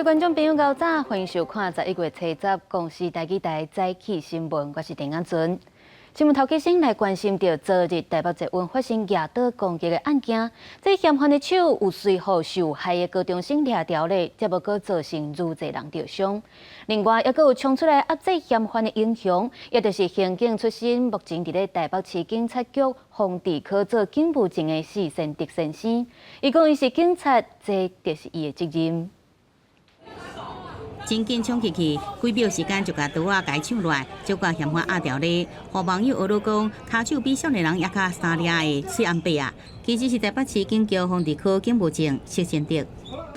位觀眾朋友，早歡迎收看11月初十公視台語台早起新聞，我是鄭雅尊。新聞頭起先來關心著昨日台北捷運發生舉刀攻擊的案件，這嫌犯的手有隨予受害的高中生掠著咧，才無閣造成愈濟人著傷。另外，猶閣有衝出來壓制嫌犯的英雄，也就是刑警出身，目前佇咧台北市警察局防治科做警務證的施善德先生。伊講伊是警察，這就是伊的責任。真緊衝入去，幾秒時間就共刀仔共伊搶落來，就共嫌犯壓牢咧。予網友學講，跤手比少年人猶較三掠的水紅伯啊，其實是台北市警局防治科警務證施善德。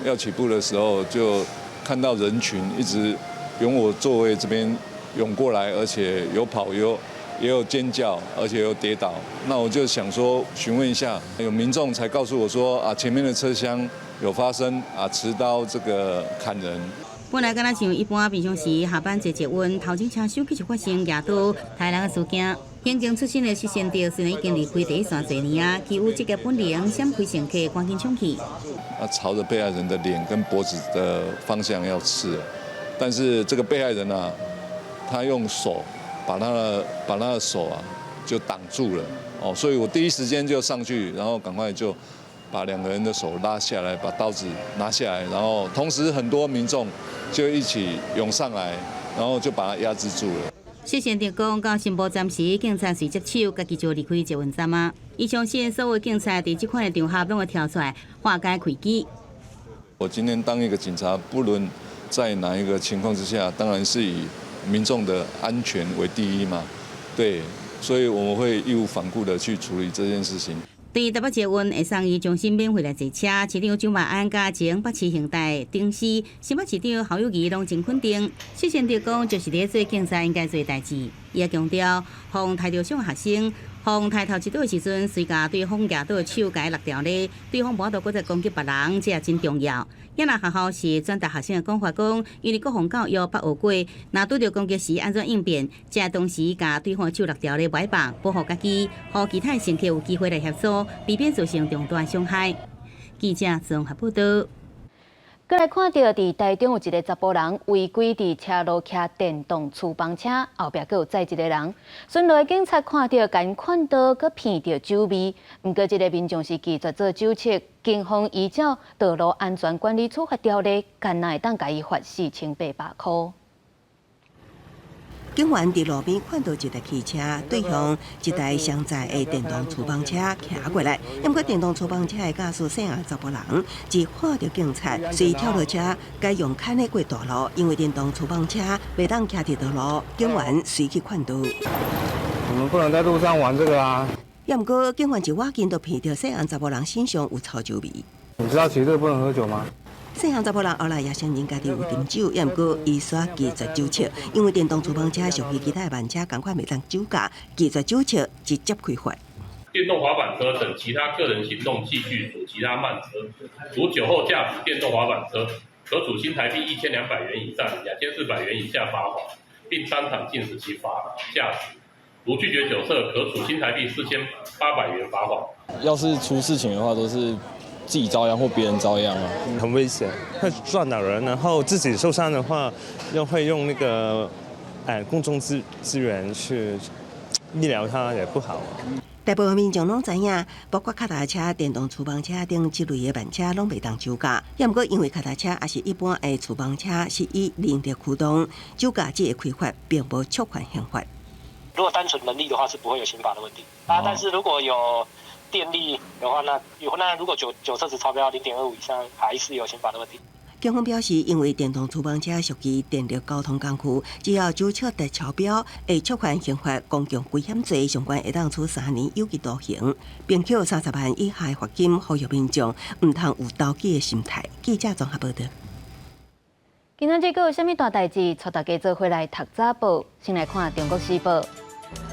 要起步的時候，就看到人群一直湧我座位這邊湧過來，而且有跑有也有尖叫，而且有跌倒。那我就想說詢問一下，有民眾才告訴我說啊，前面的車廂有發生啊持刀這個砍人。本來敢若像一般平常時下班坐捷運，頭前車廂卻是發生舉刀刣人的事件。刑警出身的施善德雖然已經離開第一線濟年啊，其有職業本能，閃開乘客，趕緊衝去。啊，朝着被害人的臉跟脖子的方向要刺，但是這個被害人啊，他用手把他的手啊就擋住了，哦，所以我第一時間就上去，然後趕快就把兩個人的手拉下來，把刀子拿下來，然後同時很多民眾就一起湧上來，然後就把他壓制住了。施善德講，到新埔站時，警察隨接手，家己就離開捷運站啊。伊相信所有警察佇這款的場合攏會跳出來化解危機。我今天當一個警察，不論在哪一個情況之下，當然是以民眾的安全為第一嘛。對，所以我們會義無反顧的去處理這件事情。對台北捷運會送伊終身免費來坐車，市長蔣萬安佮前北市刑大董事、新北市長侯友宜攏真肯定。施善德講，就是咧做警察應該做代誌。伊也強調，予刣著傷學生，予刣頭一刀的時陣，隨共對方舉刀的手共伊勒牢咧，對方無法度閣再攻擊別人，這也真重要。也若學校是轉達學生的講法，講因為國防教育捌學過，若拄著攻擊時按怎應變，才當時共對方手勒牢咧，袂放，保護家己，予其他乘客有機會來協助，避免造成重大傷害。記者綜合報道。閣來看著，佇台中有一个查埔人違規佇車路騎電動粗棒車，後壁閣有載一个人。巡邏的警察看著，共𪜶勸導，閣鼻著酒味。毋過這个民眾是拒絕做酒測，警方依照道路安全管理處罰條例，干焦會當共伊罰4800箍。警員佇路邊看著一台汽車對向一台雙載的電動粗棒車騎過來，毋過電動粗棒車的駕駛姓查埔人，一看著警察，隨跳落車，改用牽的過大路，因為電動粗棒車袂當騎佇道路，警員隨去勸導。我們不能在路上玩這個啊！毋過警員一倚近就鼻著細漢查埔人身上有臭酒味。你知道騎這個不能喝酒嗎？細漢查埔人後來也承認家己有啉酒，毋過伊煞拒絕酒測，因為電動粗棒車屬於其他的慢車，仝款袂當酒駕，拒絕酒測直接開罰。電動滑板車等其他個人行動器具屬其他慢車，如酒後駕駛電動滑板車，可處新台幣1200元以上2400元以下罰鍰，並當場禁止其駕駛。如拒絕酒測，可處新台幣4800元罰鍰。要是出事情的話，都是自己遭殃或別人遭殃啊，很危險，會撞到人，然後自己受傷的話，又會用那個公眾資源去醫療他，也不好。大部分民眾攏知影，包括腳踏車、電動粗棒車等這類的慢車攏袂當酒駕。毋過因為腳踏車抑是一般的粗棒車是以人力驅動，酒駕只會開罰，並無觸犯刑法。如果單純人力的話，是不會有刑法的問題啊。但是如果有電力的話，那如果酒測值超標0.25以上，還是有刑法的問題。警方表示，因為電動粗棒車屬於電力交通工具，只要酒測值超標，會觸犯刑法公共危險罪，上懸會當處3年有期徒刑，並扣30萬以下罰金，呼籲民眾毋通有投機的心態。記者綜合報道。今仔日閣有啥物大代誌？帶大家做伙來讀早報。先來看《中國時報》。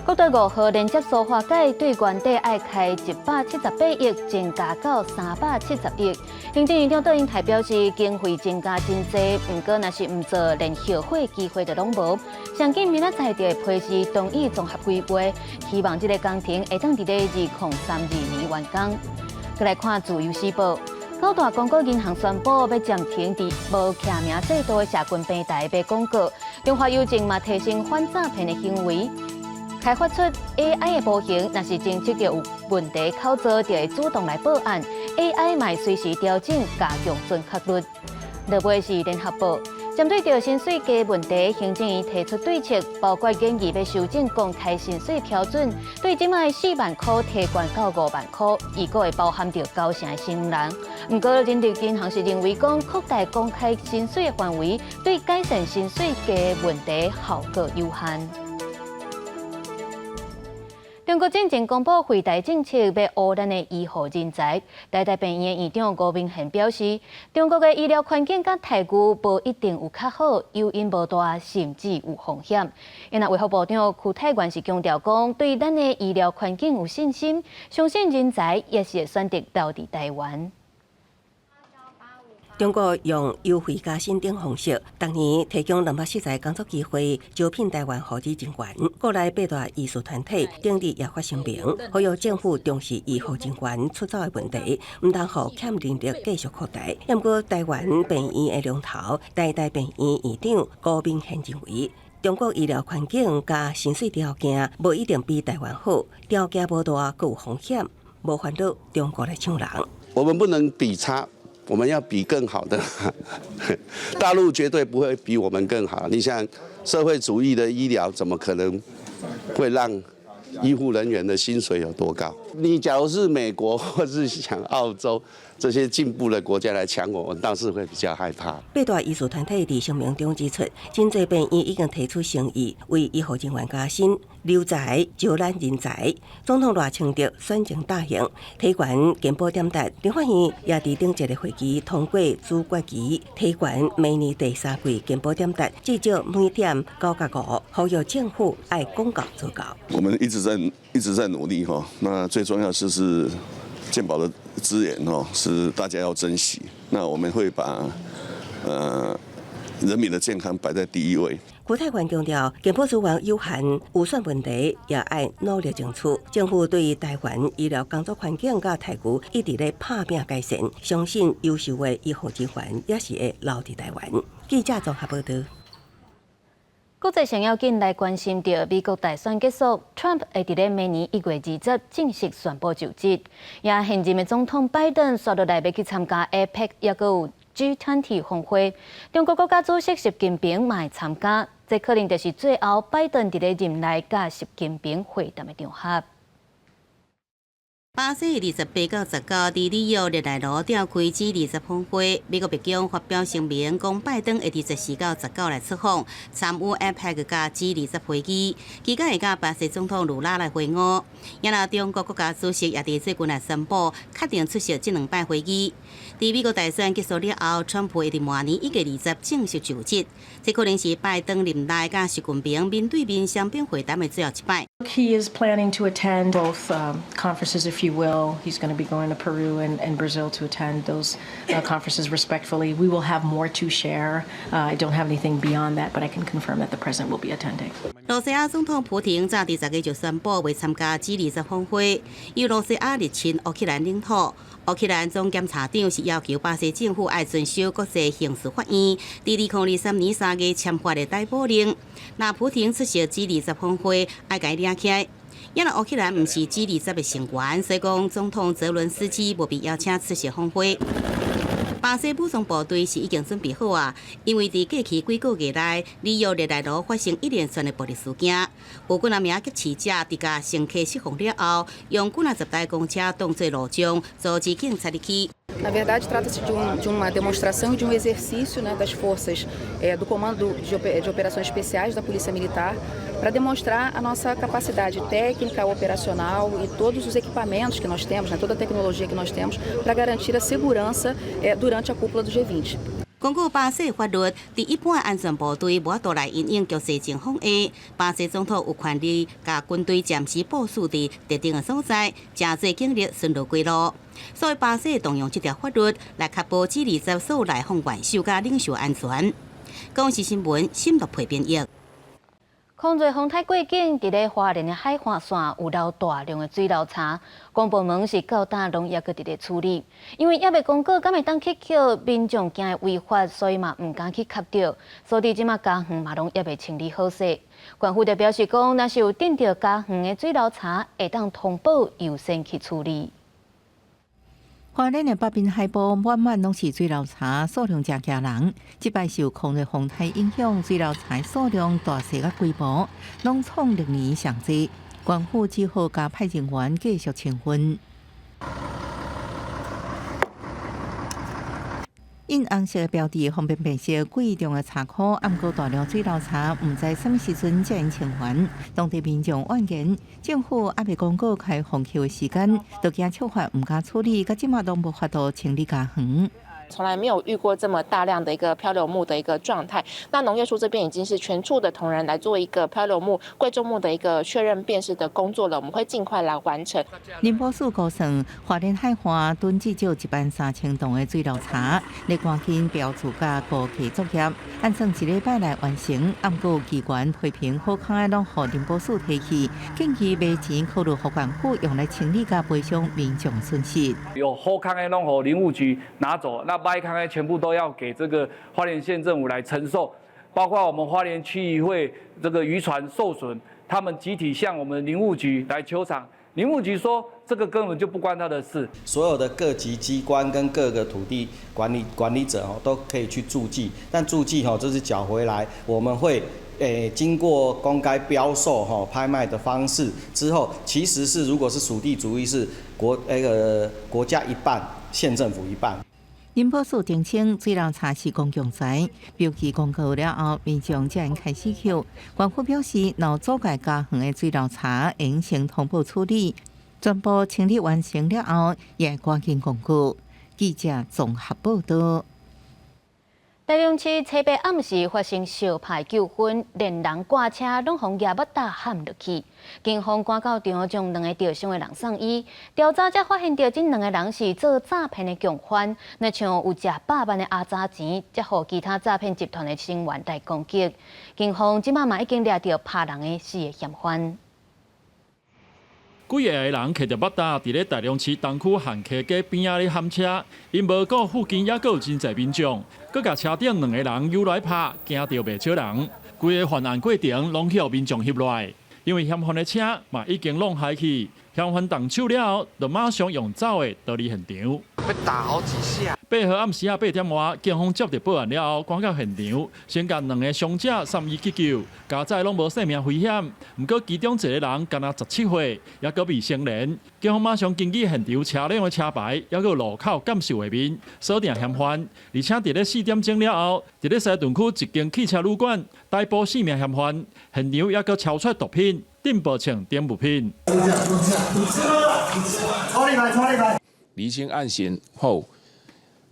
國道5號連接蘇花改對原底愛開178億，增加到370億。行政院長卓榮泰表示，經費增加真濟，毋過若是毋做，連後悔機會都攏無。上緊明仔載就會批示同意綜合規劃，希望這个工程會當佇咧2032年完工。閣來看《自由時報》。九大公股銀行宣布欲暫停佇無記名制度的社群平台賣廣告。中華郵政嘛提升反詐騙的行為，開發出 AI 的模型，若是偵測著有問題口座，就會主動來報案。AI 嘛會隨時調整，加強準確率。落尾是聯合報，針對著薪水低問題，行政院提出對策，包括建議欲修正公開薪水標準，對這擺4萬箍提懸到5萬箍，預估會包含著九成的新人。毋過人力銀行是認為講擴大公開薪水的範圍，對改善薪水低問題效果有限。中國進前公布惠台政策，欲挖咱的醫護人才。台大病院的院長吳明賢表示，中國的醫療環境佮待遇無一定有較好，誘因無大，甚至有風險。因為衛福部長邱泰源是強調講，對咱的醫療環境有信心，相信人才也是會選擇留佇台灣。中國用優惠加薪等方式，逐年提供240個工作機會，招聘台灣護理人員。國內八大醫師團體頂日也發聲明，呼籲政府重視醫護人員出走的問題，毋通予欠人力繼續擴大。毋過台灣病院的龍頭台大病院院長高明賢認為，中國醫療環境佮薪水條件無一定比台灣好，條件無大，閣有風險，無煩惱中國來搶人。我們不能比差。我們要比更好的，大陸絕對不會比我們更好。你像社會主義的醫療，怎麼可能會讓醫護人員的薪水有多高？你假如是美國或是像澳洲這些進步的國家來搶我，我倒是會比較害怕。八大醫師團體佇聲明中指出，真濟病院已經提出誠意，為醫護人員加薪、留才、招攬人才。總統賴清德選前答應提懸健保點值，立法院也佇頂一个會期通過組決議，提懸明年第三季健保點值至少每點9角5，呼籲政府愛講到做到。我們一直在努力哈，那最重要就是健保的資源哦，是大家要珍惜。那我們會把人民的健康擺在第一位。邱泰源強調，健保資源有限，預算問題也愛努力爭取。政府對台灣醫療工作環境佮待遇一直咧拍拚改善，相信優秀的醫護人員也是會留佇台灣。記者綜合報導。國際上要緊來關心著美國大選結束，Trump 會佇咧明年1月20正式宣布就職。也現任的總統拜登煞落來欲去參加 APEC，抑閣有 G20 峰會。中國國家主席習近平嘛會參加，這可能就是最後拜登佇咧任內佮習近平會談的場合。巴西28到19佇里約熱內盧召開 G20峰會，美國白宮發表聲明，講拜登會佇14到19來出訪，參與 APEC 佮 G20會議，期間會佮巴西總統盧拉來會晤。然後中國國家主席也佇最近來宣布，確定出席這兩擺會議。佇美國大選結束了後，川普會佇明年1月20正式就職，這可能是拜登任內佮習近平面對面雙邊會談的最後一擺。 He is planning to attend both conferences, if you will. He's going to be going to Peru and Brazil to attend those conferences respectively. We will have more to share. I don't have anything beyond that, but I can confirm that the president will be attending. 羅西亞總統普廷早佇10日就宣布袂參加 G20峰會，由羅西亞入侵烏克蘭領土。烏克蘭總檢察長是要求巴西政府愛遵守國際刑事法院佇2023年3月簽發的逮捕令。若普廷出席 G20峰會，愛共伊掠起來。因為烏克蘭毋是 G20的成員，所以講總統澤倫斯基無被邀請出席峰會。巴西武裝部隊是已經準備好啊，因為佇過去幾個月內，里約熱內盧發生一連串的暴力事件，有幾若名劫持者佇共乘客釋放了後，用幾若十台公車當做路障，阻止警察入去。 Na verdade, trata-se de uma demonstração e de um exercício, né, das forças do Comando de Operações Especiais da Polícia Militar para demonstrar a nossa capacidade técnica, operacional e todos os equipamentos que nós temos, né, toda a tecnologia que nós temos para garantir a segurança durante a cúpula do G20. 根據巴西法律，佇一般安全部隊無法度來因應局勢情況下，巴西總統有權利共軍隊暫時部署佇特定的所在，成做警力巡邏幾路。所以巴西動用這條法律來確保 G20所有來訪元首佮領袖安全。公視新聞，沈樂培編譯。空熱風颱過境，佇咧花蓮的海岸線有留大量的水流柴，公部門是到今攏猶閣佇咧處理，因為猶未公告敢會當去抾，民眾驚會違法，所以嘛毋敢去拾著。所以這馬家園嘛攏猶未清理好勢。縣府就表示講，若是有擲著家園的水流柴，會當通報優先去處理。花蓮的北濱海埔滿滿攏是水流柴，數量誠驚人。這擺受狂熱風颱影響，水流柴數量大細佮規模，攏創歷年上濟。縣府只好加派人員繼續清運。印紅色的標誌方便辨識貴重的柴箍，毋過大量水流柴，毋知啥物時陣才會清完。當地民眾怨言，政府猶未公告開放抾的時間，就驚觸法毋敢處理，到這馬攏無法度清理家園。從來沒有遇過這麼大量的一個漂流木的一個狀態。那農業處這邊已經是全處的同仁來做一個漂流木、貴重木的一個確認辨識的工作了，我們會盡快來完成。林保署估算，花蓮海岸囤至少13000棟的水流柴，咧趕緊標註佮估價作業，按算一禮拜內完成。毋過機關批評好康的攏予林保署提去，建議賣錢考慮予縣府用來清理佮賠償民眾損失。有好康的攏予林務局拿走，那歹康的全部都要給這個花蓮縣政府來承受，包括我們花蓮區議會這個漁船受損，他們集體向我們林務局來求償。林務局說這個根本就不關他的事。所有的各級機關跟各個土地管理者哦，都可以去註記，但註記吼就是繳回來，我們會經過公開標售吼拍賣的方式之後，其實是如果是屬地主義是國那個國家一半，縣政府一半。林保署澄清，水流柴是公共財，標記公告了後，民眾才會開始抾。縣府表示，若阻礙家園的水流柴，會先通報處理，全部清理完成了後，也會趕緊公告。記者綜合報道。台中市初八暗時發生相拍糾紛，連人掛車攏予舉木打陷落去。警方趕到場，將兩个著傷的人送醫。調查才發現，著這兩个人是做詐騙的共犯，若像有食百萬的阿雜錢，才予其他詐騙集團的成員來攻擊。警方這馬嘛已經掠著拍人的四个嫌犯。幾个人提著木打，佇咧台中市東區漢溪街邊仔咧撼車，𪜶無顧附近猶閣有真濟民眾，閣共車頂兩個人搝來拍，驚著袂少人。規个犯案過程攏予民眾翕落來，因為嫌犯的車嘛已經弄害去，嫌犯動手了後，就馬上用走的逃離現場。被打好幾下。8號暗時仔8點外，警方接到報案了後，趕到現場，先共兩個傷者送醫急救，佳哉攏無性命危險。毋過其中一個人敢若17歲，猶閣未成年。警方馬上根據現場車輛的車牌，猶閣路口監視畫面鎖定嫌犯，而且佇咧4點鐘了後，佇咧西屯區一間汽車旅館逮捕四名嫌犯，現場猶閣抄出毒品、電報槍等物品。釐清案情後，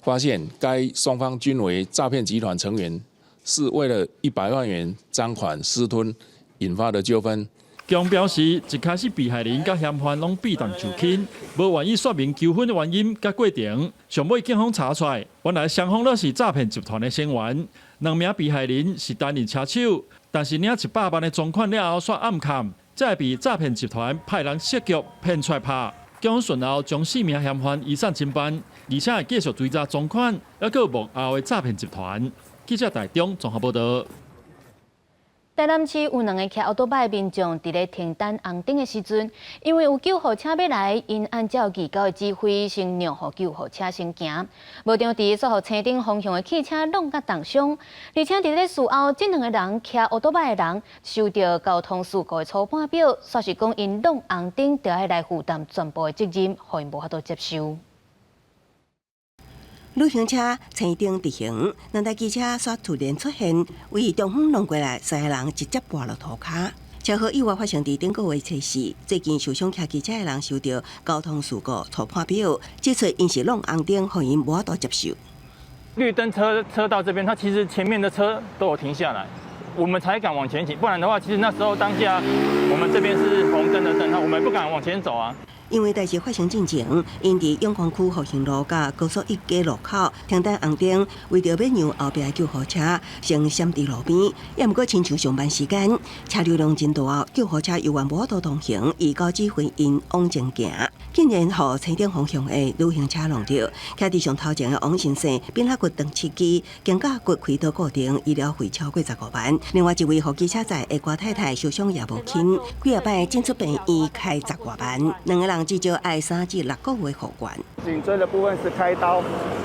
發現該雙方均為詐騙集團成員，是為了100萬元贓款私吞引發的糾紛。警方表示，一開始被害人佮嫌犯攏避重就輕，無願意說明糾紛的原因佮過程。上尾警方查出來，原來雙方攏是詐騙集團的成員。兩名被害人是擔任車手，但是領100萬的贓款了後，煞暗崁，才會被詐騙集團派人設局騙出來拍。警方隨後將四名嫌犯移送偵辦，而且會繼續追查贓款，猶閣幕後的詐騙集團。記者台中綜合報道。台南市有兩个騎歐多擺民眾佇咧停等紅燈的時陣，因為有救護車欲來，𪜶按照預告的指揮，先讓予救護車先行。無著佇煞予青燈方向的汽車挵甲重傷，而且佇咧事後，這兩个人騎歐多擺的人收著交通事故的初判表，煞是講𪜶挵紅燈，著愛來負擔全部的責任，予𪜶無法度接受。旅行車青燈直行，兩台機車煞突然出現，為中方挵過來，三個人直接跋落塗跤。車禍意外發生佇頂個月初四，最近受傷騎機車的人收著交通事故初判表，指出𪜶是挵紅燈，予𪜶無法度接受。綠燈車道這邊，它其實前面的車都有停下來，我們才敢往前行，不然的話，其實那時候當下我們這邊是紅燈的燈，我們不敢往前走啊。因為代誌發生進前，𪜶佇永康區復興路佮高速一街路口停等紅燈，為著欲讓後壁救護車先閃佇路邊，也毋過親像上班時間，車流量真大，救護車猶原無法度通行，伊到指揮𪜶往前行，竟然予青頂方向的旅行車挵著，徛佇上頭前的王先生扁頜骨斷七支，肩胛骨開刀固定，醫療費超過15萬。另外一位予機車載的郭太太受傷也無輕，幾仔擺進出病院開10外萬，兩個人至少愛3至6個月復原。頸椎的部分是開刀，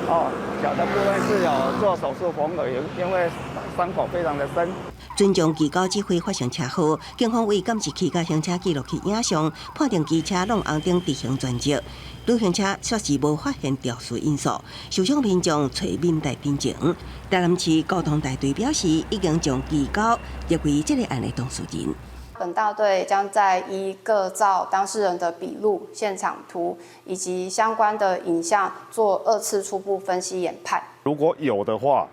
哦，腳的部分是有做手術縫合，因為傷口非常的深。船長機高指揮發生車禍，警方為監視器佮行車記錄器影像，判定機車挵紅燈執行全責，旅行車確實無發現肇事因素，受傷民眾揣民代診情。台南市交通大隊表示，已經將機高列為這个案的當事人。本大隊將再依各造當事人的筆錄、現場圖以及相關的影像做二次初步分析研判。如果有的話，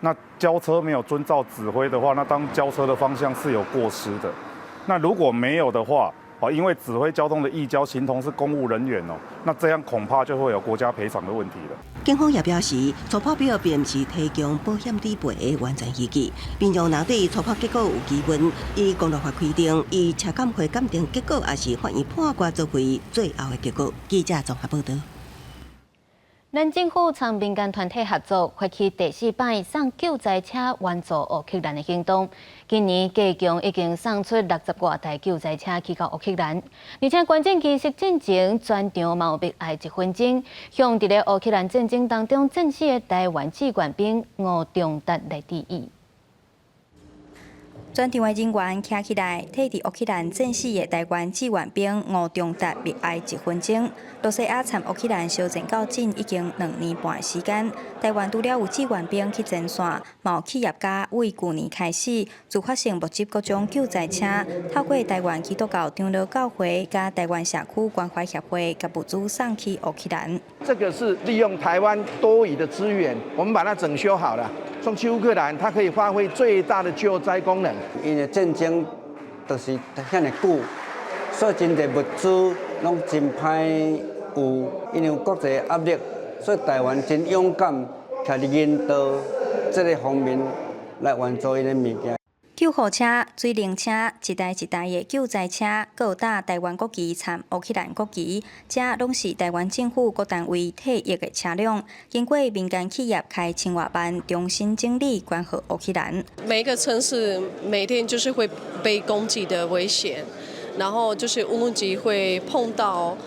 那交車沒有遵照指揮的話，那當交車的方向是有過失的。那如果沒有的話，哦，因為指揮交通的義交形同是公務人員哦，那這樣恐怕就會有國家賠償的問題了。警方也表示，初判表並毋是提供保險理賠的完全依據。民眾若對初判結果有疑問，依公路法規定，以車檢會鑑定結果，抑是法院判決作為最後的結果。記者綜合報道。咱政府參民間團體合作，發起第四擺送救災車援助烏克蘭的行動。今年計共已經送出60外台救災車去到烏克蘭，而且捐贈儀式進前，全場嘛有默哀一分鐘，向佇咧烏克蘭戰爭當中戰死的台灣志願兵吳仲達來致意。全場的人員徛起來，替佇烏克蘭戰死的台灣志願兵吳仲達默哀一分鐘。羅西亞參烏克蘭相戰到今已經2年半時間，台灣除了有志願兵去前線，嘛有企業家為舊年開始自發性募集各種救災車，透過台灣基督教長老教會佮台灣社區關懷協會，共物資送去烏克蘭。這個是利用台灣多餘的資源，我們把它整修好了，送去烏克蘭，它可以發揮最大的救災功能。因為戰爭就是遐爾久，所以真濟物資攏真歹有，因為有國際壓力，所以台灣真勇敢，徛佇人道這个方面來援助𪜶的物件。救護車、水冷車，一台一台的救災車，閣有搭台灣國旗參烏克蘭國旗，這攏是台灣政府各單位退役的車輛，經過民間企業開千外萬重新整理，捐予烏克蘭。每一個城市每天就是會被攻擊的危險，然後就是無人機會碰到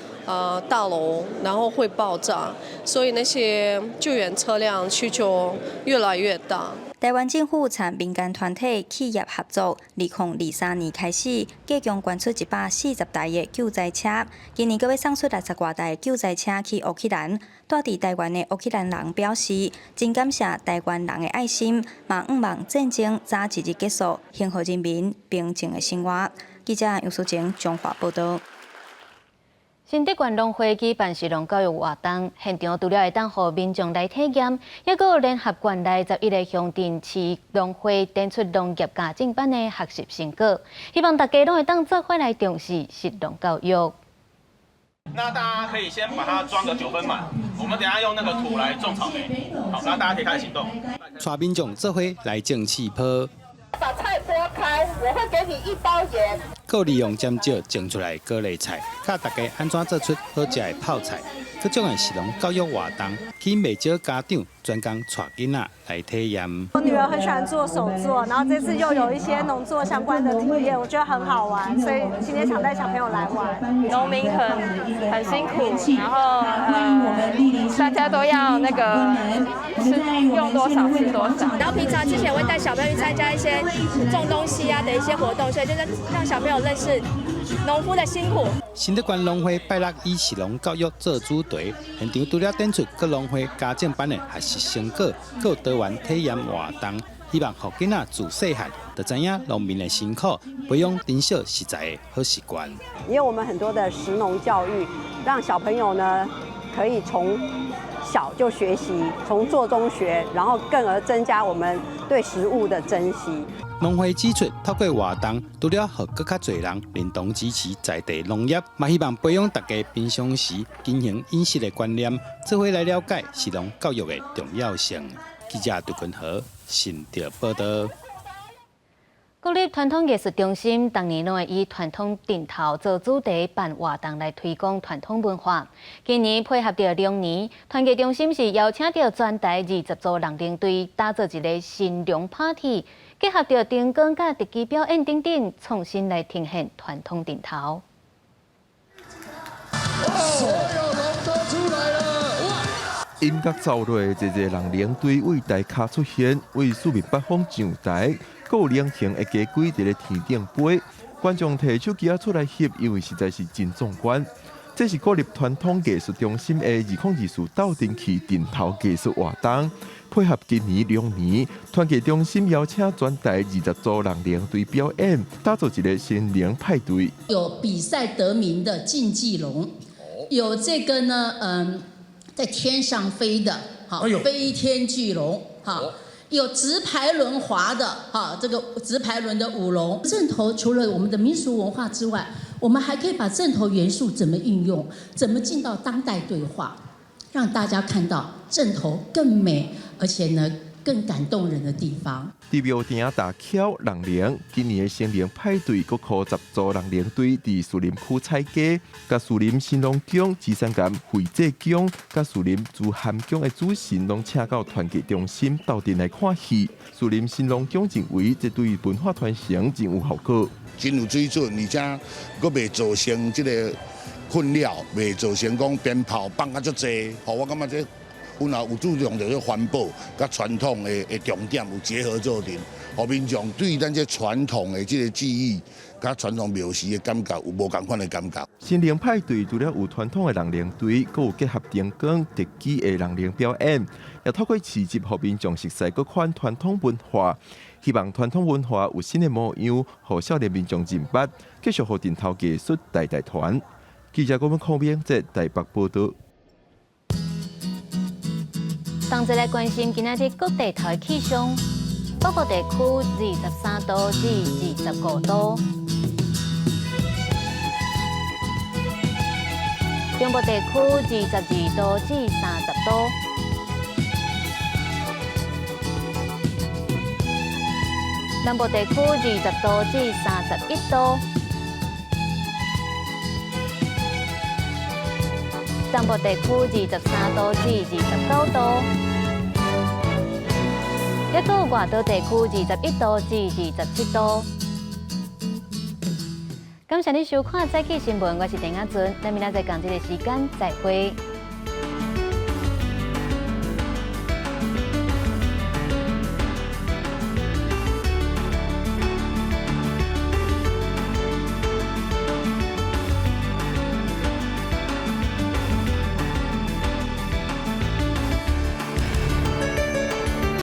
大樓，然後會爆炸，所以那些救援車輛需求越來越大。台灣政府參民間團體企業合作，2023年開始，計共捐出140台的救災車。今年閣欲送出60外台救災車去烏克蘭。住佇台灣的烏克蘭人表示，真感謝台灣人的愛心，嘛向望戰爭早一日結束，幸予人民平靜的生活。記者楊淑靜彰化報道。新德縣農會舉辦食農教育活動，現場除了會當予民眾來體驗，猶閣有聯合縣內11個鄉鎮市農會展出農業家政班的學習成果，希望大家攏會當做伙來重視食農教育。那大家可以先把它裝個9分滿，我們等下用那個土來種草莓。好，那大家可以開始行動。帶民眾做伙來種刺泡。把菜剝開，我會給你一包鹽。閣利用尖椒種出來高麗菜，教大家按怎做出好食的泡菜。各種的食農教育活動，吸引袂少家長專工帶囡仔來體驗。我女兒很喜歡做手作，然後這次又有一些農作相關的體驗，我覺得很好玩，所以今天想帶小朋友來玩。農民很辛苦，然後大家都要那個吃用多少吃多少。然後平常之前會帶小朋友去參加一些種東西啊的一些活動，所以就是讓小朋友認識農夫的辛苦。新德縣農會拜六以食農教育做主題，現場除了展出各農會家政班的學習成果，閣有多元體驗活動，希望予囡仔自細漢就知影農民的辛苦，培養珍惜食材的好習慣。因為我們很多的食農教育，讓小朋友呢可以從小就學習，從做中學，然後更而增加我們對食物的珍惜。農會指出，透過活動，除了予閣較濟人認同支持在地農業，嘛希望培養大家平常時經營飲食的觀念，做伙來了解食農教育的重要性。記者杜君和新竹報道。國立傳統藝術中心逐年攏會以傳統陣頭做主題辦活動來推廣傳統文化。今年配合著龍年，傳藝中心是邀請著全台20組龍龍隊，打造一个新龍 party，結合著燈光佮特技表演等等，創新來呈現傳統陣頭。所有龍都出來了！音樂奏落，濟濟龍龍隊對大跤出現，對四面八方上台，閣有龍形的家具佇咧天頂飛，觀眾提手機仔出來翕，因為實在是真壯觀。這是國立傳統藝術中心的2024鬥陣戲陣頭藝術活動，配合今年龍年，傳藝中心邀請全台20組龍龍隊表演，打造一個新龍派對。有比賽得名的競技龍，有這個呢，在天上飛的，好，飛天巨龍，好。有直排輪滑的，哈，這個直排輪的舞龍。陣頭除了我們的民俗文化之外，我們還可以把陣頭元素怎麼運用，怎麼進到當代對話，讓大家看到陣頭更美，而且呢更感動人的地方。佇廟埕大蹺龍龍，今年的新龍派對，閣箍10組龍龍隊佇士林區踩街，佮士林神農宮、芝山岩惠濟宮、佮士林慈涵宮的主神攏請到傳藝中心鬥陣來看戲。士林神農宮認為，這對文化傳承真有效果，真有水準，而且閣袂造成這个困擾，袂造成講鞭炮放較足濟，予我感覺這。阮也有注重著這環保佮傳統的重點有結合做陣，予民眾對咱這傳統的這个技藝佮傳統廟時的感覺有無仝款的感覺。新龍派對除了有傳統的龍龍隊，閣有結合燈光特技的龍龍表演，也透過市集予民眾熟悉各款傳統文化，希望傳統文化有新的模樣，予少年民眾認捌，繼續予陣頭藝術代代傳。記者郭文孔明在台北報道。同齊來關心今仔日各地頭的氣象，北部地區23度至25度，中部地區22度至30度，南部地區20度至31度，東部地區23度至29度，抑閣有外島地區21度至27度。感謝你收看《早起新聞》，我是鄭亞尊，咱明仔載仝這个時間再會。